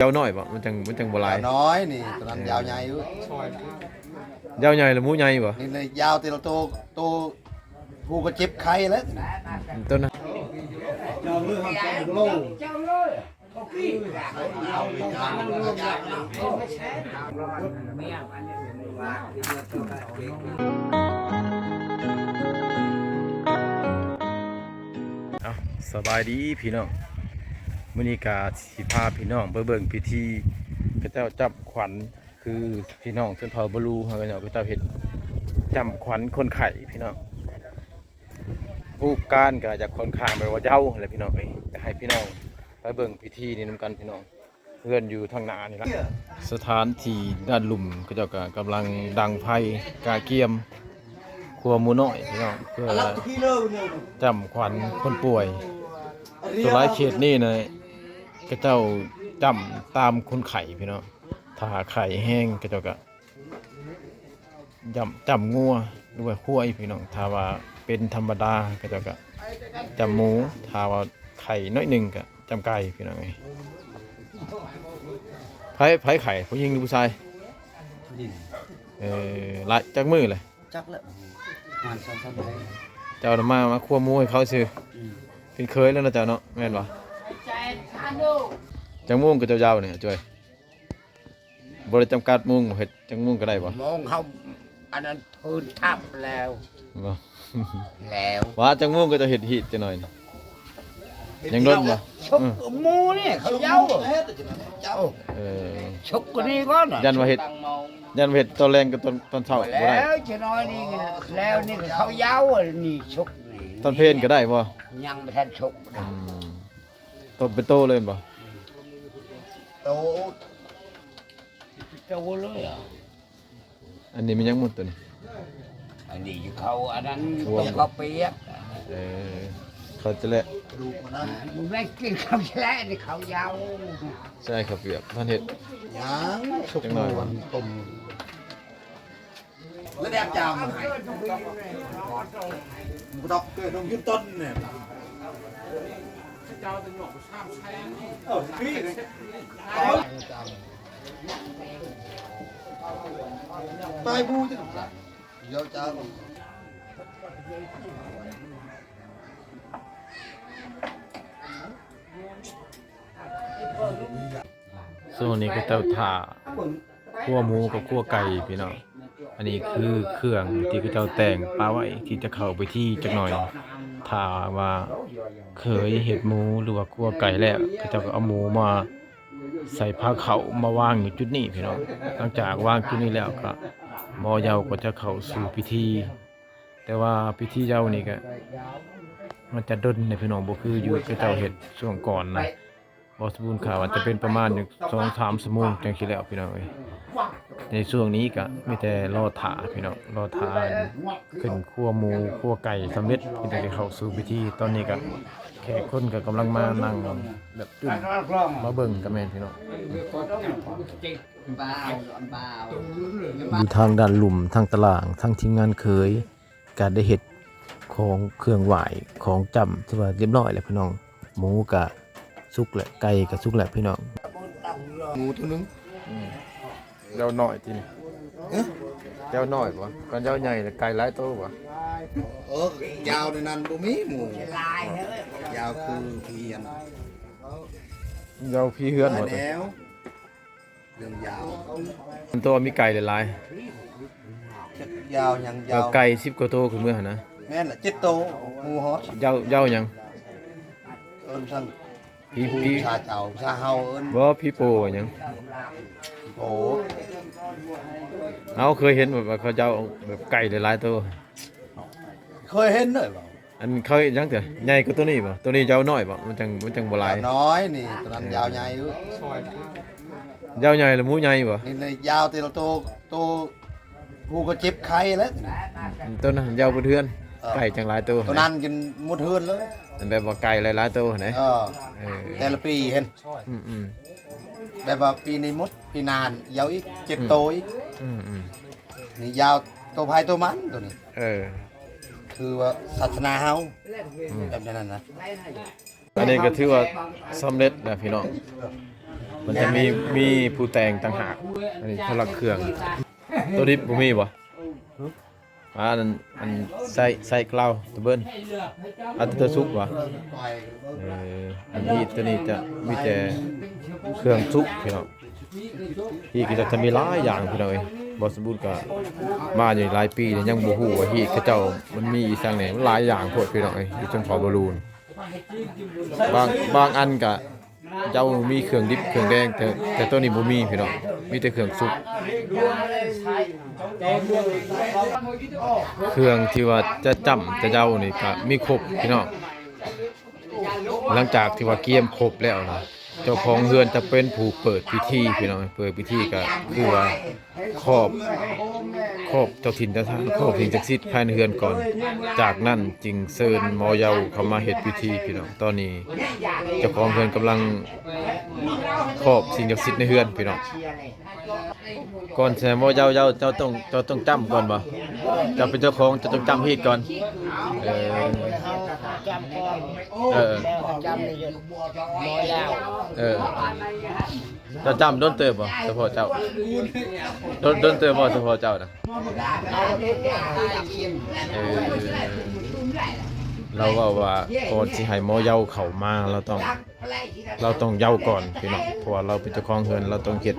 ຍາວນ້ອຍບໍ່? ມັນຈັ່ງ ມັນຈັ່ງບໍ່ຫຼາຍ. ຍາວນ້ອຍນີ້ ໂຕນັ້ນ ເອີ ຍາວໃຫຍ່ຢູ່. ຍາວໃຫຍ່ລະໝູໃຫຍ່ບໍ່? ນີ້ ນີ້ຍາວແຕ່ລະໂຕ ໂຕຜູ້ກໍເຈັບໄຂ້ແລ້ວ. ໂຕນັ້ນ ເອົ້າ ສະບາຍດີພີ່ນ້ອງ, ມື້ນີ້ກະຊິພາພີ່ນ້ອງໄປເບິ່ງພິທີເຂົາເຈົ້າຈ້ຳຂວັນ ຄືພີ່ນ້ອງຊົນເຜົ່າບາລູເຮົາເນາະ ເຂົາເຈົ້າເຮັດຈ້ຳຂວັນຄົນໄຂ້ພີ່ນ້ອງ. ຮູບການກໍຈະຄ່ອນຂ້າງແບບວ່າເຍົາຫັ້ນແຫຼະພີ່ນ້ອງເອີຍ. ຈະໃຫ້ພີ່ນ້ອງໄປເບິ່ງພິທີນີ້ນຳກັນພີ່ນ້ອງ, ເຮືອນຢູ່ທາງໜ້ານີ້ລະ. ສະຖານທີ່ດ້ານລຸ່ມເຂົາເຈົ້າກໍກຳລັງດັງໄຟກະກຽມຄົວໝູນ້ອຍພີ່ນ້ອງ ເພື່ອຈ້ຳຂວັນຄົນປ່ວຍ. ສ່ວນຫຼາຍເຂດນີ້ນະ ເຂົາເຈົ້າຈ້ຳຕາມຄົນໄຂ້ພີ່ນ້ອງ. ຖ້າໄຂ້ແຮງເຂົາເຈົ້າກໍຈ້ຳ ຈ້ຳງົວ ຫຼືວ່າຄວາຍພີ່ນ້ອງ. ຖ້າວ່າເປັນທຳມະດາ ເຂົາເຈົ້າກໍຈ້ຳໝູ, ຖ້າວ່າໄຂ້ໜ້ອຍໜຶ່ງກໍຈ້ຳໄກ່ພີ່ນ້ອງເອີຍ. ໃຜ ໃຜໄຂ້ ຜູ້ຍິງຫຼືຜູ້ຊາຍ? ຜູ້ຍິງ. ເອີ ຫຼາຍ ຈັກມື້ແຫຼະ? ຈັກແລ້ວ ປະມານສອງສາມເດືອນ. ເຈົ້ານະມາ ມາຄົວໝູໃຫ້ເຂົາຊື່. ອືມ ເປັນເຂີຍແລ້ວນະເຈົ້າເນາະ ແມ່ນບໍ່? ຈັກໂມງກໍເຈົ້າຢາວນີ້ ຈອຍ? ບໍ່ໄດ້ຈຳກັດໂມງບໍ່? ເຮັດຈັກໂມງກໍໄດ້ບໍ່? ໂມງເຮົາອັນນັ້ນພື້ນທັບແລ້ວ. ບໍ່ ແລ້ວ ວ່າຈັກໂມງກໍຈະເຮັດຮີດຈັກໜ້ອຍນີ້? ຍັງດົນບໍ່? ຊຸກ ອືມ ໝູນີ້ເຂົາເຍົາ. ເອີ ຊຸກກວ່ານີ້ກ່ອນນະ. ຢ້ານວ່າເຮັດ ຢ້ານວ່າເຮັດຕອນແລງກັບຕອນ ຕອນເຊົ້າບໍ່ໄດ້. ແລ້ວຈັກໜ້ອຍນີ້ ແລ້ວນີ້ເຂົາເຍົານີ້ ຊຸກນີ້. ຕອນເພນກໍໄດ້ບໍ່? ຍັງບໍ່ທັນຊຸກ. ອືມ ຕົ້ມເປັນໂຕເລີຍແມ່ນບໍ່? ໂຕ ເປັນໂຕເລີຍ. ອັນນີ້ແມ່ນຫຍັງໝົດໂຕນີ້? ອັນນີ້ເຂົາ ອັນນັ້ນ ຕົ້ມເຂົ້າປຽກ. ເອີ ເຂົ້າຈະແລະ ບໍ່ແມ່ນກິນເຂົ້າຈະແລະ ນີ້ເຂົ້າເຍົາ. ໃສ່ເຂົ້າປຽກ ທ່ານເຮັດ ຍັງ ສຸກ ຈັກໜ້ອຍ ມັນຕົ້ມ. ລະແດບຈາມໃຫ້ ດອກເຕີ ນງຢຸດຕົ້ນແມ່ນລະ. ປາຍບູຈະ ເຈົ້າ ເຈົ້າ. ຊ່ວງນີ້ເຂົາເຈົ້າຖ້າຄົວໝູກັບຄົວໄກ່ພີ່ນ້ອງ. ອັນນີ້ຄືເຄື່ອງທີ່ເຂົາເຈົ້າແຕ່ງປະໄວ້ ທີ່ຈະເຂົ້າພິທີຈັກໜ້ອຍ. ຖ້າວ່າເຄີຍເຮັດໝູ ຫຼືວ່າຄົວໄກ່ແລ້ວ ເຂົາເຈົ້າກໍເອົາໝູມາໃສ່ພາເຂົ້າມາວາງຢູ່ຈຸດນີ້ພີ່ນ້ອງ. ຫຼັງຈາກວາງຈຸດນີ້ແລ້ວ ກໍໝໍເຍົາກໍຈະເຂົ້າສູ່ພິທີ. ແຕ່ວ່າພິທີເຍົານີ້ກໍມັນຈະດົນເດ້ພີ່ນ້ອງ, ບໍ່ຄືຢູ່ເຂົາເຈົ້າເຮັດຊ່ວງກ່ອນນະ. ບໍ່ສົມບູນຄ່າວ່າຈະເປັນປະມານຢູ່ສອງສາມຊົ່ວໂມງຈັ່ງຊິແລ້ວພີ່ນ້ອງເອີຍ. ໃນຊ່ວງນີ້ກໍມີແຕ່ລໍຖ້າພີ່ນ້ອງ, ລໍຖ້າຂຶ້ນຄົວໝູຄົວໄກ່ສຳເລັດ ເພິ່ນຈັ່ງຊິເຂົ້າສູ່ພິທີ. ຕອນນີ້ກໍແຂກຄົນກໍກຳລັງມານັ່ງແບບຈຸ້ມມາເບິ່ງກໍແມ່ນພີ່ນ້ອງ. ຢູ່ທາງດ້ານລຸ່ມ ທາງຕາລ່າງ ທາງທີມງານເຂີຍ ກະໄດ້ເຮັດຂອງເຄື່ອງໄຫວ້ຂອງຈ້ຳ ຖືວ່າຮຽບຮ້ອຍແລ້ວພີ່ນ້ອງ. ໝູກະສຸກແລ້ວ ໄກ່ກະສຸກແລ້ວພີ່ນ້ອງ. ໝູໂຕໜຶ່ງ ອືມ ເຈົ້ານ້ອຍຕິນີ້? ຮະ ເຈົ້ານ້ອຍບໍ່? ຄັນເຈົ້າໃຫຍ່ລະໄກ່ຫຼາຍໂຕບໍ່? ເອີ ຍາວໃນນັ້ນບໍ່ມີໝູ ຍາວຄືຜີເຮືອນ ຍາວຜີເຮືອນບໍ່? ຫຼາຍແນວ. ເລື່ອງຍາວ ມັນໂຕມີໄກ່ຫຼາຍໆ ຈັກຍາວຫຍັງ ຍາວ ເອົາໄກ່ສິບກວ່າໂຕຂຶ້ນເມືອຫັ້ນນະ. ແມ່ນລະ ເຈັດໂຕ ໝູຮອດ ເຈົ້າ ເຈົ້າຫຍັງ? ເອີ້ນຊັ້ນ ຜີ ຜີ ພາສາເຈົ້າ ພາສາເຮົາເອີ້ນ ບໍ່ ຜີໂປ່ຫຍັງ? ຜີໂປ່. ເຮົາເຄີຍເຫັນແບບວ່າເຂົາເຈົ້າແບບໄກ່ຫຼາຍໆໂຕ? ເຄີຍເຫັນເດ້. ອັນເຂົາເຮັດຫຍັງເທື່ອ? ໃຫຍ່ກວ່າໂຕນີ້ບໍ່? ໂຕນີ້ຍາວນ້ອຍບໍ່? ມັນຈັ່ງ ມັນຈັ່ງບໍ່ຫຼາຍ. ຍາວນ້ອຍນີ້ ໂຕນັ້ນ ເອີ ຍາວໃຫຍ່ຢູ່. ຍາວໃຫຍ່ລະໝູໃຫຍ່ບໍ່? ນີ້ ນີ້ຍາວແຕ່ລະໂຕ ໂຕຜູ້ກໍເຈັບໄຂ້ແລ້ວ. ໂຕນັ້ນຍາວເບິດເຮືອນ ເອີ ໄກ່ຈັ່ງຫຼາຍໂຕ. ໂຕນັ້ນຈົນໝົດເຮືອນເລີຍ ອັນແບບວ່າໄກ່ຫຼາຍໆໂຕຫັ້ນເດ້. ເອີ ເອີ ແຕ່ລະປີເຫັນ. ອືມໆ ແບບວ່າປີນີ້ໝົດ ປີໜ້າຍາວອີກເຈັດໂຕອີກ. ອືມໆ ນີ້ຍາວໂຕໃຜໂຕມັນໂຕນີ້. ເອີ ຄືວ່າສາສະໜາເຮົາ ອືມ ແບບນັ້ນນະ. ອັນນີ້ກໍຖືວ່າສຳເລັດນະພີ່ນ້ອງ. ມັນຈະມີ ມີຜູ້ແຕ່ງຕ່າງຫາກ. ອັນນີ້ສຳລັບເຄື່ອງ. ໂຕດິບບໍ່ມີບໍ່? ອັນ ອັນໃສ່ ໃສ່ກະເລົາ ຕະເບິ່ນ ອັນໂຕສຸກບໍ່? ເອີ ອັນນີ້ໂຕນີ້ຈະມີແຕ່ເຄື່ອງສຸກພີ່ນ້ອງ. ທີ່ກໍຈະມີຫຼາຍຢ່າງພີ່ນ້ອງເອີຍ. ບໍ່ສົມບູນກໍມາຢູ່ຫຼາຍປີແລ້ວ ຍັງບໍ່ຮູ້ວ່າທີ່ເຂົາເຈົ້າມັນມີອີ່ຫຍັງແດ່. ມັນຫຼາຍຢ່າງໂພດພີ່ນ້ອງເອີຍ ຢູ່ຊົນເຜົ່າບາລູນ. ບາງ ບາງອັນກໍເຈົ້າມີເຄື່ອງດິບເຄື່ອງແດງ ແຕ່ ແຕ່ໂຕນີ້ບໍ່ມີພີ່ນ້ອງ ມີແຕ່ເຄື່ອງສຸກ. ເຄື່ອງທີ່ວ່າຈະຈ້ຳຈະເຍົານີ້ກໍມີຄົບພີ່ນ້ອງ. ຫຼັງຈາກທີ່ວ່າກຽມຄົບແລ້ວນະ ເຈົ້າຂອງເຮືອນຈະເປັນຜູ້ເປີດພິທີພີ່ນ້ອງ. ເປີດພິທີກໍຄືວ່າຄອບ ຄອບເຈົ້າຖິ່ນເຈົ້າຖານ ຄອບສິ່ງສັກສິດພາຍໃນເຮືອນກ່ອນ. ຈາກນັ້ນຈຶ່ງເຊີນໝໍເຍົາເຂົ້າມາເຮັດພິທີພີ່ນ້ອງ. ຕອນນີ້ເຈົ້າຂອງເຮືອນກຳລັງຄອບສິ່ງສັກສິດໃນເຮືອນພີ່ນ້ອງ. ກ່ອນຊິໃຫ້ໝໍເຍົາ ເຈົ້າ ເຈົ້າຕ້ອງ ເຈົ້າຕ້ອງຈ້ຳກ່ອນບໍ່? ເຈົ້າເປັນເຈົ້າຂອງ ເຈົ້າຕ້ອງຈ້ຳຮີດກ່ອນ. ເອີ ເຮົາຈ້ຳກ່ອນ ເອີ ແລ້ວກໍຈ້ຳໃນໝໍເຍົາ. ເອີ ເຈົ້າຈ້ຳດົນເຕີບບໍ່ ສະເພາະເຈົ້າ? ດົນ ດົນເຕີບບໍ່ ສະເພາະເຈົ້ານະ? ເອີ ລາວເວົ້າວ່າ ກ່ອນຊິໃຫ້ໝໍເຍົາເຂົ້າມາ ລາວຕ້ອງ ລາວຕ້ອງເຍົາກ່ອນພີ່ນ້ອງ ເພາະວ່າລາວເປັນເຈົ້າຂອງເຮືອນ ລາວຕ້ອງເຮັດ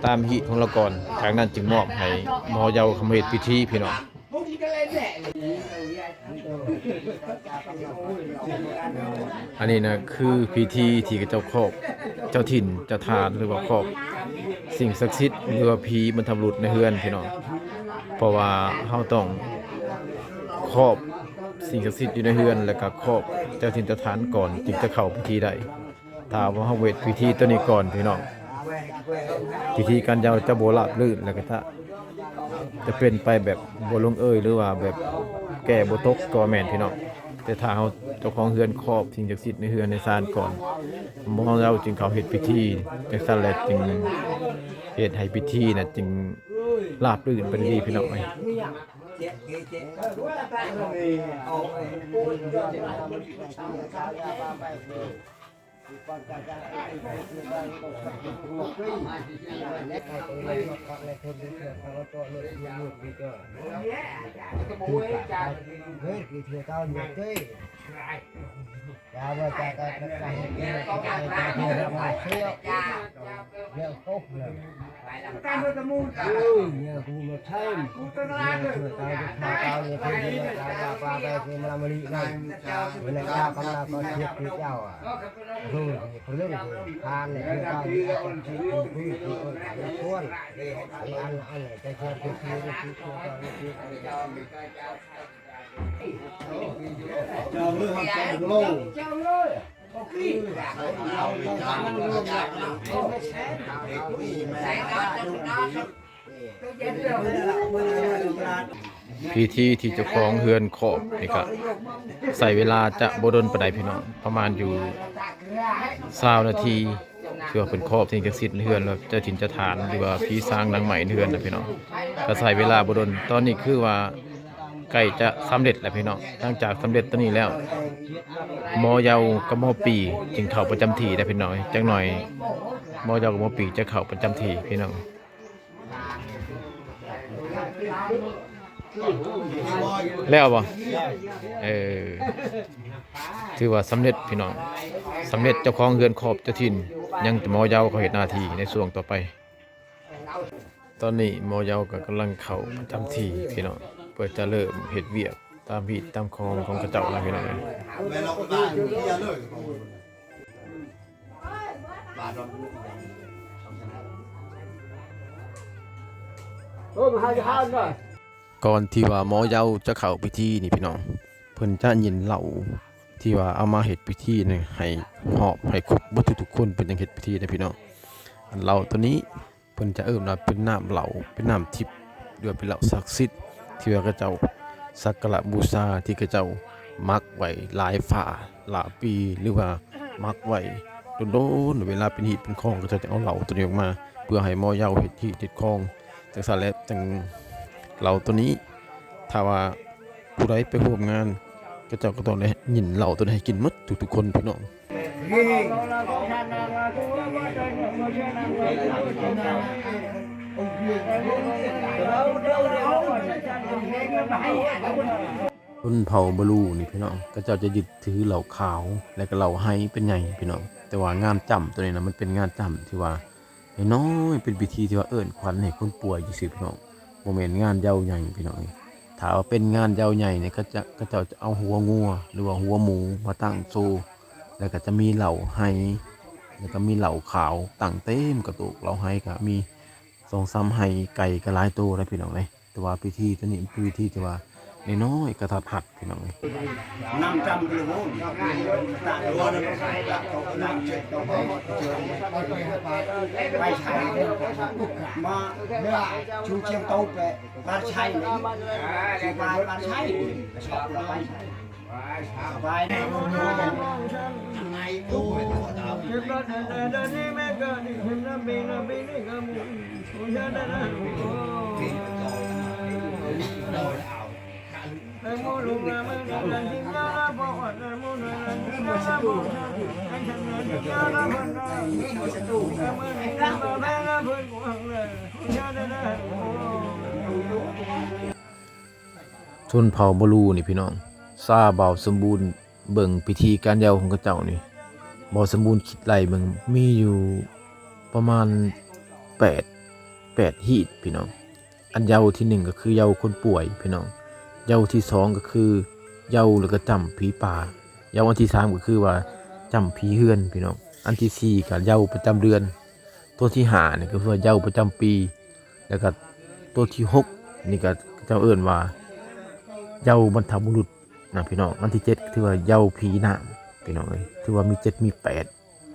ຕາມຮີດຂອງລາວກ່ອນ. ຈາກນັ້ນຈຶ່ງມອບໃຫ້ໝໍເຍົາເຂົ້າມາເຮັດພິທີພີ່ນ້ອງ. ອັນນີ້ນະ ຄືພິທີທີ່ເຂົາເຈົ້າຄອບເຈົ້າຖິ່ນເຈົ້າຖານ ຫຼືວ່າຄອບສິ່ງສັກສິດ ຫຼືວ່າຜີບັນພະບຸລຸດໃນເຮືອນພີ່ນ້ອງ. ເພາະວ່າເຮົາຕ້ອງຄອບ ສິ່ງສັກສິດຢູ່ໃນເຮືອນ ແລ້ວກໍຄອບເຈົ້າຖິ່ນເຈົ້າຖານກ່ອນ ຈຶ່ງຈະເຂົ້າພິທີໄດ້. ຖ້າວ່າເຮົາເຮັດພິທີໂຕນີ້ກ່ອນພີ່ນ້ອງ ພິທີການເຍົາຈະບໍ່ລາບລື່ນ ແລ້ວກໍຈະ ຈະເປັນໄປແບບບໍ່ລົງເອີຍ ຫຼືວ່າແບບແກ້ບໍ່ຕົກກໍແມ່ນພີ່ນ້ອງ. ແຕ່ຖ້າເຮົາ ເຈົ້າຂອງເຮືອນຄອບສິ່ງສັກສິດໃນເຮືອນໃນຊານກ່ອນ ໝໍເຍົາຈຶ່ງເຂົ້າເຮັດພິທີ ຈັ່ງຊັ້ນແຫຼະຈຶ່ງເຮັດໃຫ້ພິທີນະຈຶ່ງລາບລື່ນໄປດີພີ່ນ້ອງເອີຍ. ພິທີທີ່ເຈົ້າຂອງເຮືອນຄອບນີ້ກະໃຊ້ເວລາຈະບໍ່ດົນປານໃດພີ່ນ້ອງ ປະມານຢູ່ຊາວນາທີ ເພື່ອເພິ່ນຄອບສິ່ງສັກສິດໃນເຮືອນ ແລ້ວເຈົ້າຖິ່ນເຈົ້າຖານ ຫຼືວ່າຜີສາງນາງໄມ້ໃນເຮືອນນະພີ່ນ້ອງ ກະໃຊ້ເວລາບໍ່ດົນ. ຕອນນີ້ຄືວ່າໃກ້ຈະສຳເລັດແລ້ວພີ່ນ້ອງ. ຫຼັງຈາກສຳເລັດໂຕນີ້ແລ້ວ ໝໍເຍົາກັບໝໍປີຈຶ່ງເຂົ້າປະຈຳທີ່ໄດ້ພີ່ນ້ອງ. ຈັກໜ່ອຍໝໍເຍົາກັບໝໍປີຈະເຂົ້າປະຈຳທີ່ພີ່ນ້ອງ. ແລ້ວບໍ່? ເອີ ຖືວ່າສຳເລັດພີ່ນ້ອງ ສຳເລັດ. ເຈົ້າຂອງເຮືອນຄອບເຈົ້າຖິ່ນ ຍັງແຕ່ໝໍເຍົາເຂົາເຮັດໜ້າທີ່ໃນຊ່ວງຕໍ່ໄປ. ຕອນນີ້ໝໍເຍົາກໍກຳລັງເຂົ້າປະຈຳທີ່ພີ່ນ້ອງ ເພື່ອຈະເລີ່ມເຮັດວຽກຕາມຮີດຕາມຄອງຂອງເຂົາເຈົ້າລະພີ່ນ້ອງເອີຍ. ກ່ອນທີ່ວ່າໝໍເຍົາຈະເຂົ້າພິທີນີ້ພີ່ນ້ອງ ເພິ່ນຈະຍິນເຫຼົ້າທີ່ວ່າເອົາມາເຮັດພິທີນີ້ໃຫ້ຮອບໃຫ້ຄົບເບິດທຸກໆຄົນ ເພິ່ນຈັ່ງເຮັດພິທີເດ້ພີ່ນ້ອງ. ອັນເຫຼົ້າໂຕນີ້ ເພິ່ນຈະເອີ້ນວ່າເປັນນ້ຳເຫຼົ້າ ເປັນນ້ຳທິບ ຫຼືວ່າເປັນເຫຼົ້າສັກສິດ ທີ່ວ່າເຂົາເຈົ້າສັກກາລະບູຊາ ທີ່ເຂົາເຈົ້າໝັກໄວ້ຫຼາຍຟ້າຫຼາຍປີ ຫຼືວ່າໝັກໄວ້ດົນໆ ເວລາເປັນຮີດເປັນຄອງ ເຂົາເຈົ້າຈະເອົາເຫຼົ້າໂຕນີ້ອອກມາ ເພື່ອໃຫ້ໝໍເຍົາເຮັດຮີດເຮັດຄອງ ຈັ່ງຊັ້ນແຫຼະ. ຈັ່ງເຫຼົ້າໂຕນີ້ ຖ້າວ່າຜູ້ໃດໄປຮ່ວມງານ ເຂົາເຈົ້າກໍຕ້ອງໄດ້ຍິນເຫຼົ້າໂຕນີ້ໃຫ້ກິນໝົດທຸກໆຄົນພີ່ນ້ອງ. ຊົນເຜົ່າບລູນີ້ພີ່ນ້ອງ ເຂົາເຈົ້າຈະຍຶດຖືເຫຼົ້າຂາວ ແລະກະເຫຼົ້າໄຮເປັນໃຫຍ່ພີ່ນ້ອງ. ແຕ່ວ່າງານຈ້ຳໂຕນີ້ນະ ມັນເປັນງານຈ້ຳທີ່ວ່າ ນ້ອຍໆ ເປັນພິທີທີ່ວ່າເອີ້ນຂວັນໃຫ້ຄົນປ່ວຍຊື່ໆ ພີ່ນ້ອງ, ບໍ່ແມ່ນງານເຍົາໃຫຍ່ພີ່ນ້ອງເອີຍ. ຖ້າວ່າເປັນງານເຍົາໃຫຍ່ນີ້ ເຂົາຈະ ເຂົາເຈົ້າຈະເອົາຫົວງົວ ຫຼືວ່າຫົວໝູມາຕັ້ງໂຊ ແລ້ວກໍຈະມີເຫຼົ້າໄຮ ແລ້ວກໍມີເຫຼົ້າຂາວຕັ້ງເຕັມກະໂຕກ. ເຫຼົ້າໄຮກໍມີສອງສາມໄຮ່ ໄກ່ກໍຫຼາຍໂຕແລ້ວພີ່ນ້ອງເອີຍ. ແຕ່ວ່າພິທີໂຕນີ້ເປັນພິທີທີ່ວ່າ ນ້ອຍໆ ກະທັດຮັດພີ່ນ້ອງເອີຍ. ນຳຈຳກະໂລໂຫນ ຕະໂລນະ ຕະໂຕນຳເຈັດໂຕ ໄປໃຊ້ມາຊູຈຽງໂຕແປະ ປານໃຊ້ ປານໃຊ້ ສອບລະໄປໃຊ້ ສະບາຍ. ຊົນເຜົ່າບະລູນີ້ພີ່ນ້ອງ ຊາບ່າວສົມບູນ ເບິ່ງພິທີການເຍົາຂອງເຂົາເຈົ້ານີ້ ບ່າວສົມບູນຄິດໄລ່ເບິ່ງ ມີຢູ່ປະມານແປດ ແປດຮີດພີ່ນ້ອງ. ອັນເຍົາທີໜຶ່ງກໍຄືເຍົາຄົນປ່ວຍພີ່ນ້ອງ, ເຍົາທີສອງກໍຄືເຍົາແລ້ວກໍຈ້ຳຜີປ່າ, ເຍົາອັນທີສາມກໍຄືວ່າຈ້ຳຜີເຮືອນພີ່ນ້ອງ, ອັນທີສີ່ກໍເຍົາປະຈຳເດືອນ, ຕົວທີຫ້ານີ້ກໍຄືວ່າເຍົາປະຈຳປີ, ແລ້ວກໍຕົວທີຫົກນີ້ກໍເຂົາເຈົ້າເອີ້ນວ່າເຍົາບັນພະບຸລຸດ ນະພີ່ນ້ອງ. ອັນທີເຈັດຖືວ່າເຍົາຜີນ້ຳພີ່ນ້ອງເອີຍ, ຖືວ່າມີເຈັດມີແປດ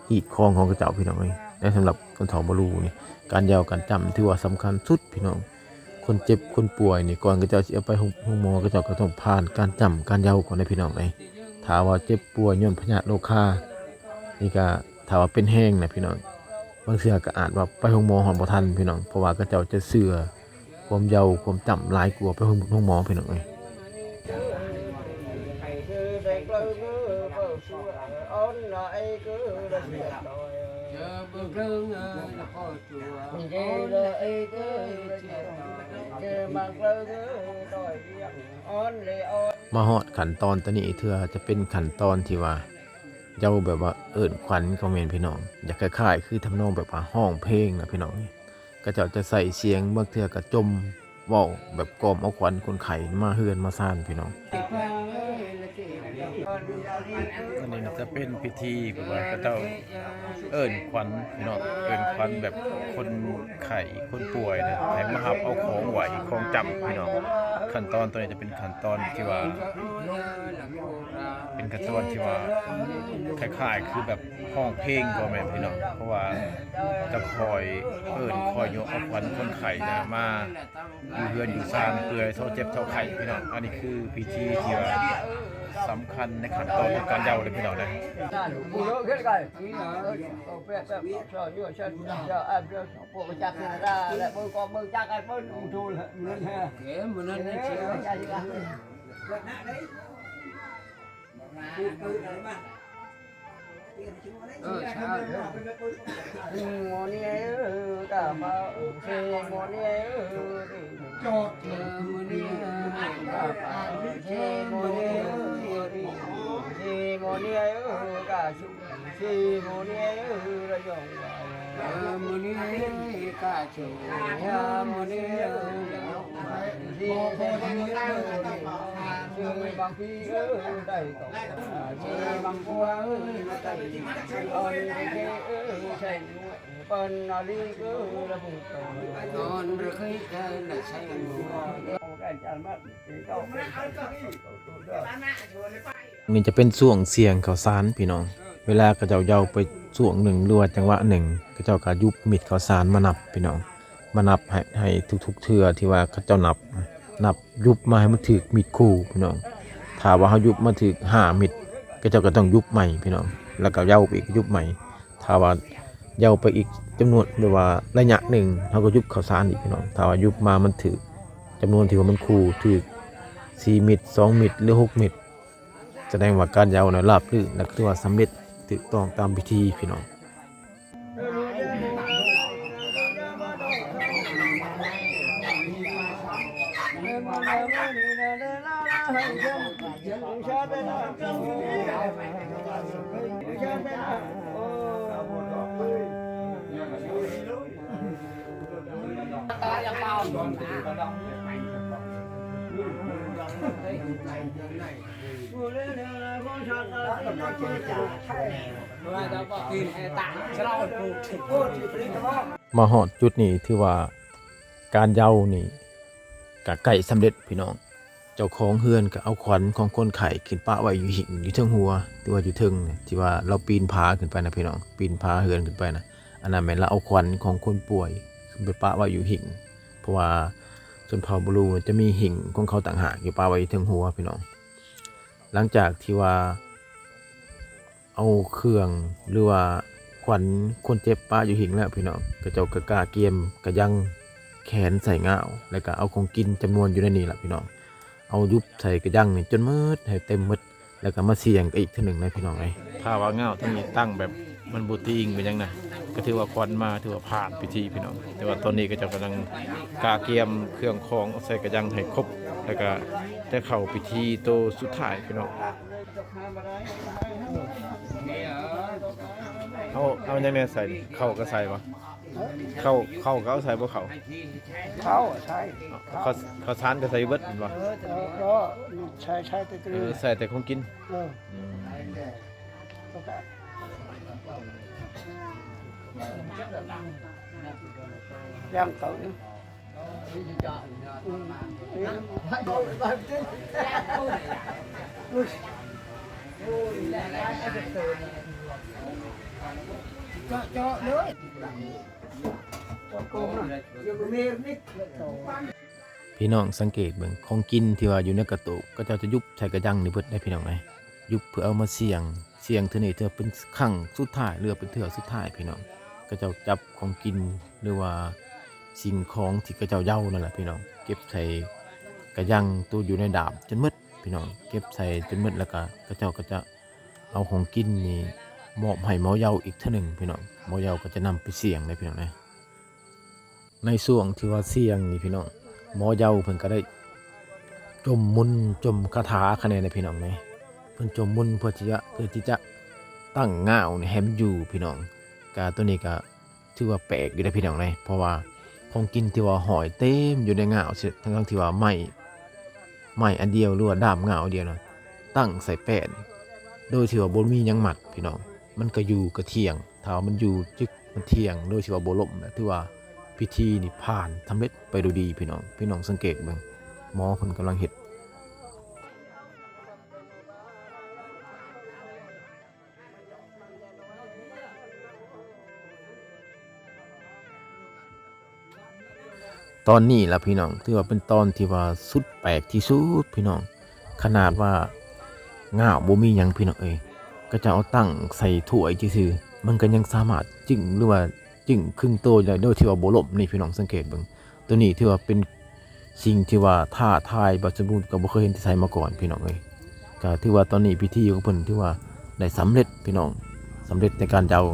ຮີດຄອງຂອງເຂົາເຈົ້າພີ່ນ້ອງເອີຍ. ໃນສຳລັບຊົນເຜົ່າບະລູນີ້ ການເຍົາການຈ້ຳຖືວ່າສຳຄັນສຸດພີ່ນ້ອງ. ຄົນເຈັບຄົນປ່ວຍນີ້ ກ່ອນເຂົາເຈົ້າຊິເອົາໄປໂຮງ ໂຮງໝໍ ເຂົາເຈົ້າກໍຕ້ອງຜ່ານການຈ້ຳການເຍົາກ່ອນເດ້ພີ່ນ້ອງເອີຍ. ຖ້າວ່າເຈັບປ່ວຍຍ້ອນພະຍາດໂລຄານີ້ ກໍຖ້າວ່າເປັນແຮງນະພີ່ນ້ອງ ບາງເທື່ອກໍອາດວ່າໄປໂຮງໝໍຮອດບໍ່ທັນພີ່ນ້ອງ, ເພາະວ່າເຂົາເຈົ້າຈະເຊື່ອ ຄວາມເຍົາຄວາມຈ້ຳຫຼາຍກວ່າໄປໂຮງ ໂຮງໝໍພີ່ນ້ອງເອີຍ. ມາຮອດຂັ້ນຕອອນຕອນນີ້ ເທື່ອຈະເປັນຂັ້ນຕອນທີ່ວ່າ ເຍົາແບບວ່າເອີ້ນຂວັນກໍແມ່ນພີ່ນ້ອງ, ຢາກຄ້າຍໆຄືທຳນອງແບບວ່າຮ້ອງເພງນະພີ່ນ້ອງ. ເຂົາເຈົ້າຈະໃຊ້ສຽງ ບາງເທື່ອກໍຈົ່ມເວົ້າແບບກອມເອົາຂວັນຄົນໄຂ້ມາເຮືອນມາຊານພີ່ນ້ອງ. ອັນນີ້ຈະເປັນພິທີແບບວ່າເຂົາເຈົ້າເອີ້ນຂວັນພີ່ນ້ອງ, ເອີ້ນຂວັນແບບຄົນໄຂ້ຄົນປ່ວຍນະ ໃຫ້ມາຮັບເອົາຂອງໄຫວ້ຂອງຈ້ຳພີ່ນ້ອງ. ຂັ້ນຕອນໂຕນີ້ຈະເປັນຂັ້ນຕອນທີ່ວ່າ ເປັນການສວດທີ່ວ່າຄ້າຍໆຄືແບບຮ້ອງເພງກໍແມ່ນພີ່ນ້ອງ, ເພາະວ່າຈະຄອຍເອີ້ນຄອຍຍົກເອົາຂວັນຄົນໄຂ້ນະມາຢູ່ເຮືອນຢູ່ຊານ ເພື່ອໃຫ້ເຊົາເຈັບເຊົາໄຂ້ພີ່ນ້ອງ. ອັນນີ້ຄືພິທີທີ່ວ່າສຳຄັນໃນຂັ້ນຕອນຂອງການເຍົາເດ້ພີ່ນ້ອງເດ້. ນີ້ຈະເປັນຊ່ວງສ່ຽງເຂົ້າສານພີ່ນ້ອງ. ເວລາເຂົາເຈົ້າເຍົາໄປຊ່ວງໜຶ່ງ ຫຼືວ່າຈັງຫວະໜຶ່ງ ເຂົາເຈົ້າກໍຢຸບເມັດເຂົ້າສານມານັບພີ່ນ້ອງ, ມານັບໃຫ້ ໃຫ້ທຸກໆເທື່ອທີ່ວ່າເຂົາເຈົ້ານັບ ນັບຢຸບມາໃຫ້ມັນຖືກເມັດຄູ່ພີ່ນ້ອງ. ຖ້າວ່າເຮົາຢຸບມາຖືກຫ້າເມັດ ເຂົາເຈົ້າກໍຕ້ອງຢຸບໃໝ່ພີ່ນ້ອງ, ແລ້ວກໍເຍົາໄປອີກ ຢຸບໃໝ່. ຖ້າວ່າເຍົາໄປອີກຈຳນວນ ຫຼືວ່າໄລຍະໜຶ່ງ ເຮົາກໍຢຸບເຂົ້າສານອີກພີ່ນ້ອງ. ຖ້າວ່າຢຸບມາມັນຖືກຈຳນວນທີ່ວ່າມັນຄູ່ ຖືກສີ່ເມັດ ສອງເມັດ ຫຼືຫົກເມັດ ສະແດງວ່າການເຍົານະລາບລື່ນ ແລະ ຖືວ່າສຳເລັດຖືກຕ້ອງຕາມພິທີພີ່ນ້ອງ. ມາຮອດຈຸດນີ້ ຖືວ່າການເຍົານີ້ກະໃກ້ສຳເລັດພີ່ນ້ອງ. ເຈົ້າຂອງເຮືອນກະເອົາຂວັນຂອງຄົນໄຂ້ຂຶ້ນປະໄວ້ຢູ່ຫິ້ງຢູ່ເທິງຫົວ ຫຼືວ່າຢູ່ເທິງ ທີ່ວ່າລາວປີນຜາຂຶ້ນໄປນະພີ່ນ້ອງ, ປີນຜາເຮືອນຂຶ້ນໄປນະ. ອັນນັ້ນແມ່ນລາວເອົາຂວັນຂອງຄົນປ່ວຍຂຶ້ນໄປປະໄວ້ຢູ່ຫິ້ງ ເພາະວ່າຊົນເຜົ່າບລູຈະມີຫິ້ງຂອງເຂົາຕ່າງຫາກຢູ່ປະໄວ້ຢູ່ເທິງຫົວພີ່ນ້ອງ. ຫຼັງຈາກທີ່ວ່າເອົາເຄື່ອງ ຫຼືວ່າຂວັນຄົນເຈັບປະຢູ່ຫິ້ງແລ້ວພີ່ນ້ອງ ເຂົາເຈົ້າກະກະກຽມກະຍັງແຂນໃສ່ງ່າວ ແລ້ວກະເອົາຂອງກິນຈຳນວນຢູ່ໃນນີ້ລະພີ່ນ້ອງ ເອົາຍຸບໃສ່ກະຍັງນີ້ຈົນໝົດ ໃຫ້ເຕັມໝົດ ແລ້ວກະມາສ່ຽງອີກເທື່ອໜຶ່ງນະພີ່ນ້ອງເອີຍ. ຖ້າວ່າງ່າວທັງນີ້ຕັ້ງແບບມັນບໍ່ຕີງເປັນຫຍັງນະ ກະຖືວ່າຂວັນມາ ຖືວ່າຜ່ານພິທີພີ່ນ້ອງ. ແຕ່ວ່າຕອນນີ້ເຂົາເຈົ້າກຳລັງກະກຽມເຄື່ອງຂອງໃສ່ກະຍັງໃຫ້ຄົບ ແລ້ວກະຈະເຂົ້າພິທີໂຕສຸດທ້າຍພີ່ນ້ອງ. ເອົາ ເອົາຫຍັງແດ່ໃສ່ນີ້? ເຂົ້າກະໃສ່ບໍ່? ເຂົ້າ ເຂົ້າກະເອົາໃສ່ບໍ່ເຂົ້າ? ເຂົ້າໃສ່ ເຂົ້າ ເຂົ້າສານກະໃສ່ເບິດແມ່ນບໍ່? ເອີ ເອີ ໃສ່ ໃສ່ແຕ່ ເອີ ໃສ່ແຕ່ຂອງກິນ. ເອີ ອືມ ຍ່າງເຂົ້າ ເຈາະເລີຍ ພີ່ນ້ອງສັງເກດເບິ່ງ ຂອງກິນທີ່ວ່າຢູ່ໃນກະໂຕກ ເຂົາເຈົ້າຈະຍຸບໃສ່ກະຍັງນີ້ເບິດໄດ໋ພີ່ນ້ອງເອີຍ. ຍຸບເພື່ອເອົາມາສ່ຽງ ສ່ຽງເທື່ອນີ້ເທື່ອເປັນຄັ້ງສຸດທ້າຍ ຫຼືວ່າເປັນເທື່ອສຸດທ້າຍພີ່ນ້ອງ. ເຂົາເຈົ້າຈັບຂອງກິນ ຫຼືວ່າສິ່ງຂອງທີ່ເຂົາເຈົ້າເຍົານັ້ນລະພີ່ນ້ອງ ເກັບໃສ່ກະຍັງໂຕຢູ່ໃນດາບຈົນໝົດພີ່ນ້ອງ. ເກັບໃສ່ຈົນໝົດ ແລ້ວກະເຂົາເຈົ້າກະຈະເອົາຂອງກິນນີ້ມອບໃຫ້ໝໍເຍົາອີກເທື່ອໜຶ່ງພີ່ນ້ອງ. ໝໍເຍົາກະຈະນຳໄປສ່ຽງໄດ໋ພີ່ນ້ອງເອີຍ. ໃນຊ່ວງທີ່ວ່າສ່ຽງນີ້ພີ່ນ້ອງ ໝໍເຍົາເພິ່ນກະໄດ້ຈົ່ມມົນ ຈົ່ມຄາຖາຄະແນໃດ໋ພີ່ນ້ອງເອີຍ. ເພິ່ນຈົ່ມມົນເພື່ອທີ່ຈະ ເພື່ອທີ່ຈະຕັ້ງງ່າວນີ້ໃຫ້ມັນຢູ່ພີ່ນ້ອງ. ກະໂຕນີ້ກະຖືວ່າແປກຢູ່ເດ້ພີ່ນ້ອງເອີຍ ເພາະວ່າຂອງກິນທີ່ວ່າຫ້ອຍເຕັມຢູ່ໃນງ່າວ ທັງໆທີ່ວ່າໄມ້ ໄມ້ອັນດຽວ ຫຼືວ່າດ້າມງ່າວອັນດຽວນະ ຕັ້ງໃສ່ແປ້ນ ໂດຍທີ່ວ່າບໍ່ມີຫຍັງມັດພີ່ນ້ອງ. ມັນກະຢູ່ກະທ່ຽງ ຖ້າວ່າມັນຢູ່ຈຶກ ມັນທ່ຽງໂດຍທີ່ວ່າບໍ່ລົ້ມນະ ຖືວ່າພິທີນີ້ຜ່ານສຳເລັດໄປໂດຍດີພີ່ນ້ອງ. ພີ່ນ້ອງສັງເກດເບິ່ງ ໝໍເພິ່ນກຳລັງເຮັດ. ຕອນນີ້ລະພີ່ນ້ອງ ຖືວ່າເປັນຕອນທີ່ວ່າສຸດແປກທີ່ສຸດພີ່ນ້ອງ. ຂະໜາດວ່າງ່າວບໍ່ມີຫຍັງພີ່ນ້ອງເອີຍ ກະຈະເອົາຕັ້ງໃສ່ຖ້ວຍຊື່ໆ ມັນກະຍັງສາມາດຈຶ້ງ ຫຼືວ່າຈຶ້ງຄຶງໂຕໄດ້ໂດຍທີ່ວ່າບໍ່ລົ້ມນີ້ພີ່ນ້ອງ. ສັງເກດເບິ່ງ ໂຕນີ້ຖືວ່າເປັນສິ່ງທີ່ວ່າທ້າທາຍ ບໍ່ສົມບູນ ກະບໍ່ເຄີຍເຫັນທີ່ໃສມາກ່ອນພີ່ນ້ອງເອີຍ. ກະຖືວ່າຕອນນີ້ພິທີຂອງເພິ່ນຖືວ່າໄດ້ສຳເລັດພີ່ນ້ອງ ສຳເລັດໃນການເຍົາ.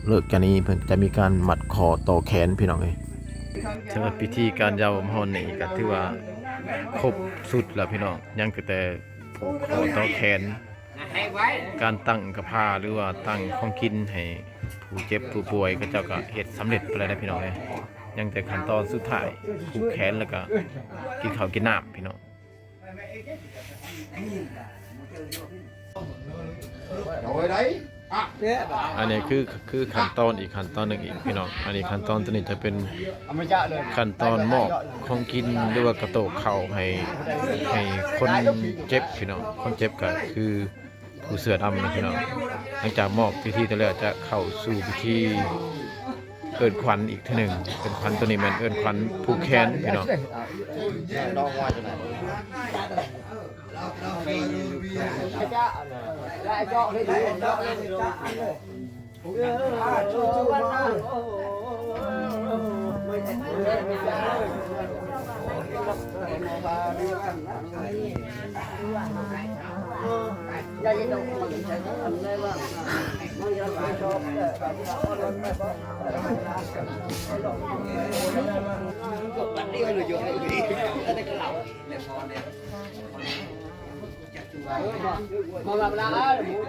ເລີກຈາກນີ້ເພິ່ນກະຈະມີການມັດຂໍ້ຕໍ່ແຂນພີ່ນ້ອງເອີຍ. ສຳລັບພິທີການເຍົາມາຮອດນີ້ກະຖືວ່າຄົບຊຸດລະພີ່ນ້ອງ ຍັງແຕ່ຜູກຂໍ້ຕໍ່ແຂນ ການຕັ້ງກະພາ ຫຼືວ່າຕັ້ງຂອງກິນໃຫ້ຜູ້ເຈັບຜູ້ປ່ວຍ ເຂົາເຈົ້າກະເຮັດສຳເລັດໄປແລ້ວນະພີ່ນ້ອງເອີຍ. ຍັງແຕ່ຂັ້ນຕອນສຸດທ້າຍ ຜູກແຂນ ແລ້ວກະກິນເຂົ້າກິນນ້ຳພີ່ນ້ອງ. ອັນນີ້ຄື ຄືຂັ້ນຕອນອີກຂັ້ນຕອນໜຶ່ງອີກພີ່ນ້ອງ. ອັນນີ້ຂັ້ນຕອນໂຕນີ້ຈະເປັນຂັ້ນຕອນມອບຂອງກິນ ຫຼືວ່າກະໂຕກເຂົ້າໃຫ້ ໃຫ້ຄົນເຈັບພີ່ນ້ອງ. ຄົນເຈັບກະຄື ຜູ້ເສື້ອດຳນະພີ່ນ້ອງ. ຫຼັງຈາກມອບພິທີໄດ້ແລ້ວ ຈະເຂົ້າສູ່ພິທີເອີ້ນຂວັນອີກເທື່ອໜຶ່ງ. ເອີ້ນຂວັນໂຕນີ້ແມ່ນເອີ້ນຂວັນຜູກແຂນພີ່ນ້ອງ.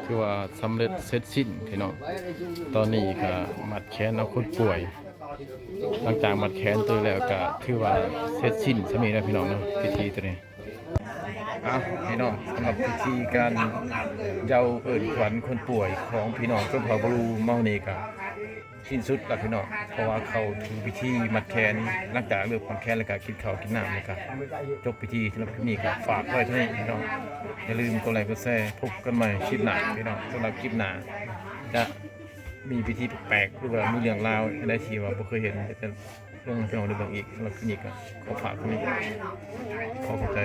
ຖືວ່າສຳເລັດເສັດສິ້ນພີ່ນ້ອງ. ຕອນນີ້ກໍມັດແຂນເອົາຄົນປ່ວຍ. ຫຼັງຈາກມັດແຂນໂຕນີ້ແລ້ວ ກໍຖືວ່າເສັດສິ້ນສ່ຳນີ້ແຫຼະພີ່ນ້ອງເນາະ ພິທີໂຕນີ້. ອ່ະ ພີ່ນ້ອງ, ສຳລັບພິທີການເຍົາເອີ້ນຂວັນຄົນປ່ວຍຂອງພີ່ນ້ອງຊົນເຜົ່າບາລູເຮົານີ້ກໍສິ້ນສຸດແລ້ວພີ່ນ້ອງ, ເພາະວ່າເຂົ້າສູ່ພິທີມັດແຂນ. ຫຼັງຈາກເລີກມັດແຂນແລ້ວກໍກິນເຂົ້າກິນນ້ຳ ແລ້ວກໍຈົບພິທີ. ສຳລັບຄລິບນີ້ກໍຝາກໄວ້ເທົ່ານີ້ພີ່ນ້ອງ, ຢ່າລືມກົດໄລກົດແຊ. ພົບກັນໃໝ່ຄລິບໜ້າພີ່ນ້ອງ. ສຳລັບຄລິບໜ້າຈະມີພິທີແປກໆ ຫຼືວ່າມີເລື່ອງລາວອັນໃດທີ່ວ່າບໍ່ເຄີຍເຫັນ ຈະລົງໃຫ້ພີ່ນ້ອງໄດ້ເບິ່ງອີກ. ສຳລັບຄລິບນີ້ກໍຂໍຝາກເທົ່ານີ້, ຂໍຂອບໃຈ.